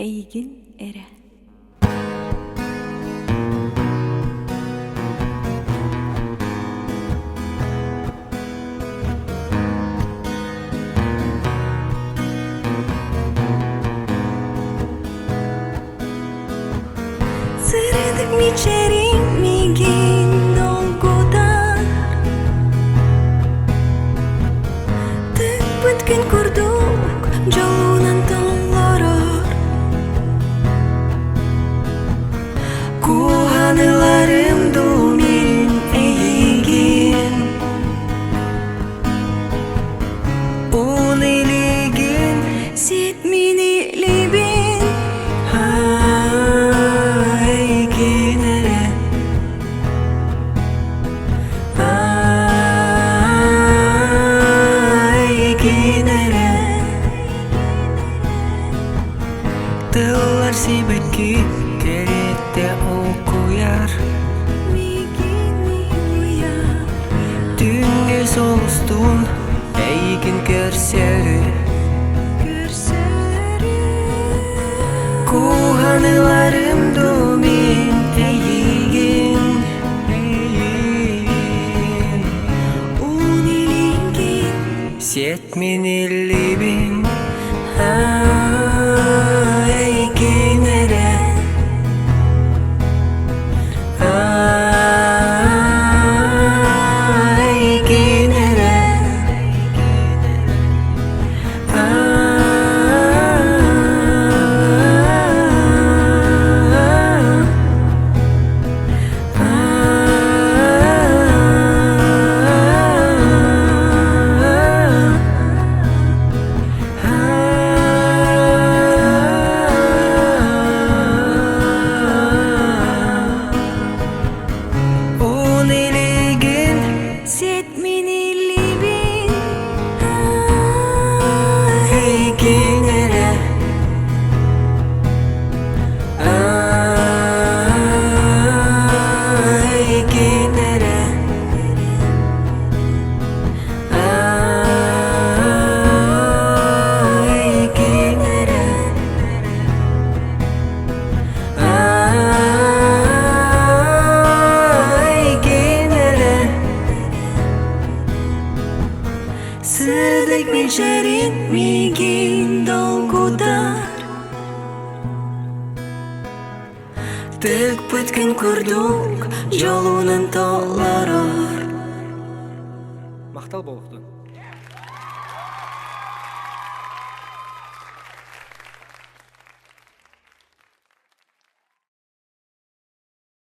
Эйигин эрэ. Сырдык мичэриҥ миигин долгутар Тыкпыт күн курдук дьолунан толорор Куһаныларым дуу мин эйигин Ун илигин Сит мин илибин Эйигин эрэ Эйигин эрэ Тыллар сибэкки кэриэтэ окуйар Миигин уйар Түүҥҥү солустуун эйигин көрсөрү Көрсөрү Куһаныларым дуу мин эйигин эйигин Уун илиҥҥин Сиэт мин илиибин эйигин эрэ Эйигин эрэ Уун илигин Сиэт мин илиибин эйигин эрэ Эйигин эрэ Эйигин эрэ Эйигин эрэ Сырдык мичээрин миигин долгутар Тыкпыт күн курдук дьолунан толорор Махтал буолуохтун.